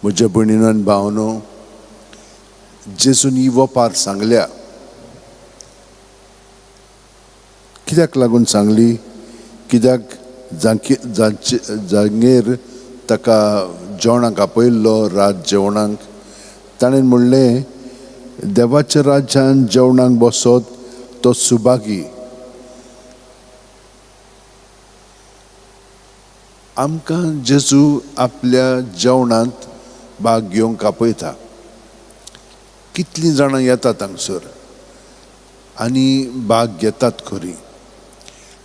म्हज्या भयणीनो आनी भावनो, जेजून ही वपार सांगल्या. कित्याक लागून सांगली? कित्याक जांगेर ताका जेवणाक आपयल्लो, रात जेवणाक, ताणें म्हणलें देवाच्या राज्यान जेवणाक बसत तो सुभागी. आमकां जेजू आपल्या जेवणांत भाग घेवंक आपयता. कितलीं जाणां येतात हांगसर आनी भाग घेतात खरी,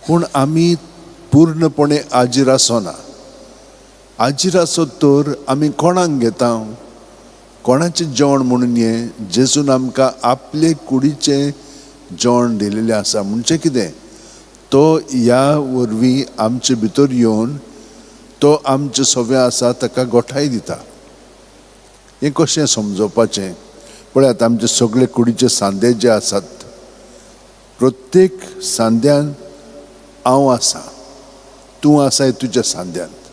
पूण आमी पूर्णपणे आजीर आसना. आजीर आसत तर आमी कोणाक घेता, कोणाचें जेवण म्हणून हें जेजून आमकां आपले कुडीचें जेवण दिलेलें आसा. म्हणजे कितें, तो ह्या वरवीं आमचे भितर येवन तो आमचें सगळें आसा ताका गोठाय दिता. हें कशें समजोवपाचें? पळयात, आमचे सगळे कुडीचे सांदे जे आसात, प्रत्येक सांद्यान हांव आसा, तूं आसाय तुज्या सांद्यांत.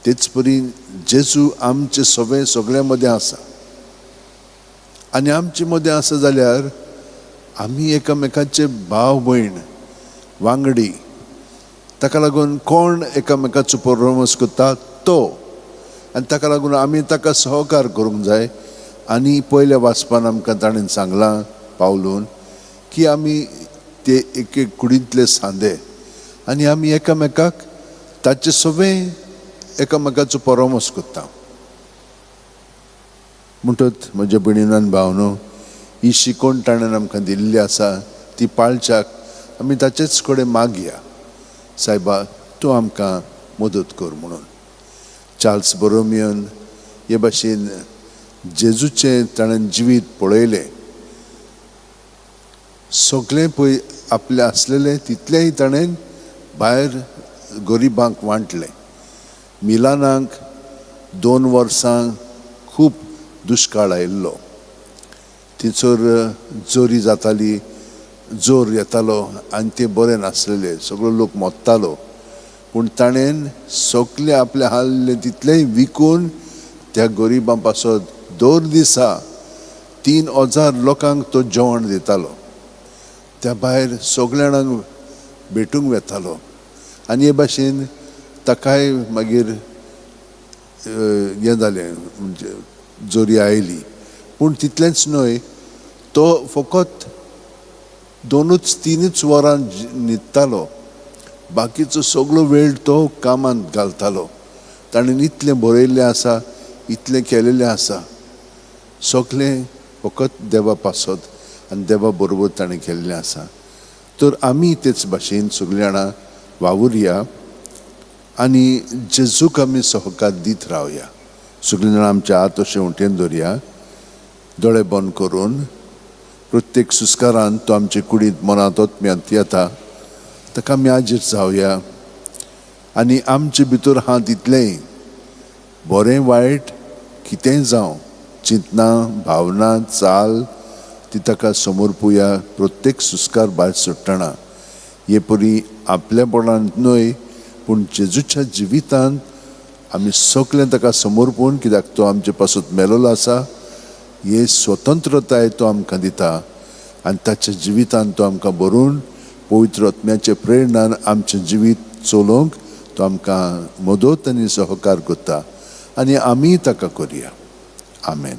तेच परी जेजू आमचे सगळे सगळ्या मदें आसा आनी आमचे मदें आसा जाल्यार आमी एकामेकाचे भाव भयण वांगडी. ताका लागून कोण एकामेकाचो परमस करता तो, आनी ताका लागून आमी ताका सहकार करूंक जाय. आनी पयल्या वाचपान आमकां ताणें सांगलां पावलून की आमी ते एक एक कुडींतले सांदे आनी आमी एकामेकाक ताचे सगळें एकामेकाचो परामर्श करता. म्हणटच म्हज्या भयणीन आनी भावनो, ही शिकवण ताणें आमकां दिल्ली आसा ती पाळच्याक आमी ताचेच कडेन मागया, सायबा तूं आमकां मदत कर म्हणून. चार्ल्स बोरोमियन हे भाशेन जेजूचें ताणें जिवीत पळयलें, सगळें पळय आपलें आसलेलें तितलेंय ताणें भायर गरिबांक वांटलें. मिलानाक 2 वर्सां खूब दुश्काळ आयिल्लो, थंयसर जोरी जाताली, जोर येतालो आनी तें बरें नासलेलें, सगळो लोक मोत्तालो. पूण ताणें सगळें आपलें हाडलें तितलेंय विकून त्या गरिबां पासत दर दिसा 3000 लोकांक तो जेवण दितालो. त्या भायर सगळ्या जाणांक भेटूंक वेतालो आनी हे भाशेन ताकाय मागीर हें जालें, म्हणजे जोरी आयली. पूण तितलेंच न्हय, तो फकत 2-3 वरां न्हिदतालो, बाकीचो सगळो वेळ तो कामांत घालतालो. ताणें इतलें बरयल्लें आसा, इतलें केलेलें आसा, सगळें फकत देवा पासत आनी देवा बरोबर ताणें केल्लें आसा. तर आमी तेच भाशेन सगळीं जाणां वावुरया आनी जेजूक आमी सहकार दीत रावया. सगळीं जाणां आमच्या हात अशें उटेन दवरया, दोळे बंद करून प्रत्येक सुस्कारान तो आमचे कुडींत मनांत आत्म्यांत येता ताका आमी आजीर जावया आनी आमचे भितर आहा तितलेंय बरें वायट कितेंय जावं, चिंतनां भावना चाल ती ताका समर्पुया. प्रत्येक सुस्कार भायर सोडटना हे परी आपल्यापणान न्हय पूण जेजूच्या जिवितांत आमी सगळें ताका समर्पून, कित्याक तो आमचे पासत मेलोलो आसा, हे स्वतंत्रताय तो आमकां दिता आनी ताच्या जिवितांत तो आमकां भरून पवित्र आत्म्याचे प्रेरणान आमचें जिवीत चलोवंक तो आमकां मदत आनी सहकार करता आनी आमीय ताका करया. आमेन.